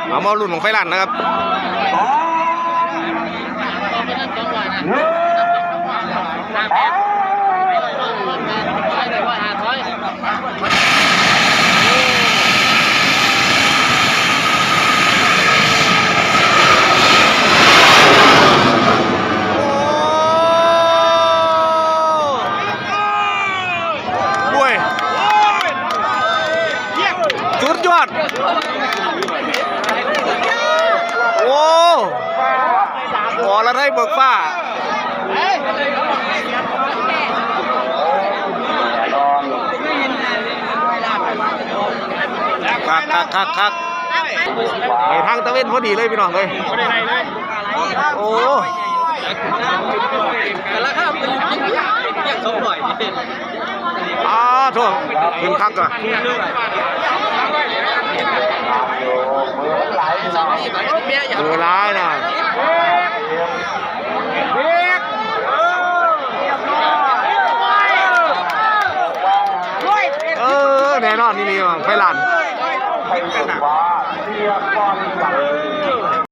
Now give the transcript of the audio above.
ເອົາ ມາລຸ້ນບັ້ງໄຟລ້ານນະຄັບ. ໂອ້ຍ ສຸດຍອດ ໂອ້ ອໍລະໄນເບີກຟ້າ ຄັກໆໆໆ ໄປທາງຕາເວັນພໍດີເລີຍພີ່ນ້ອງເອີຍ. ໂອ້ ອາໂທ້ ຂຶ້ນຄັກກະ ເບີຫຼາຍນະ. ເອີ ແນ່ນອນອີ່ຫຼີ ບັ້ງໄຟລ້ານ.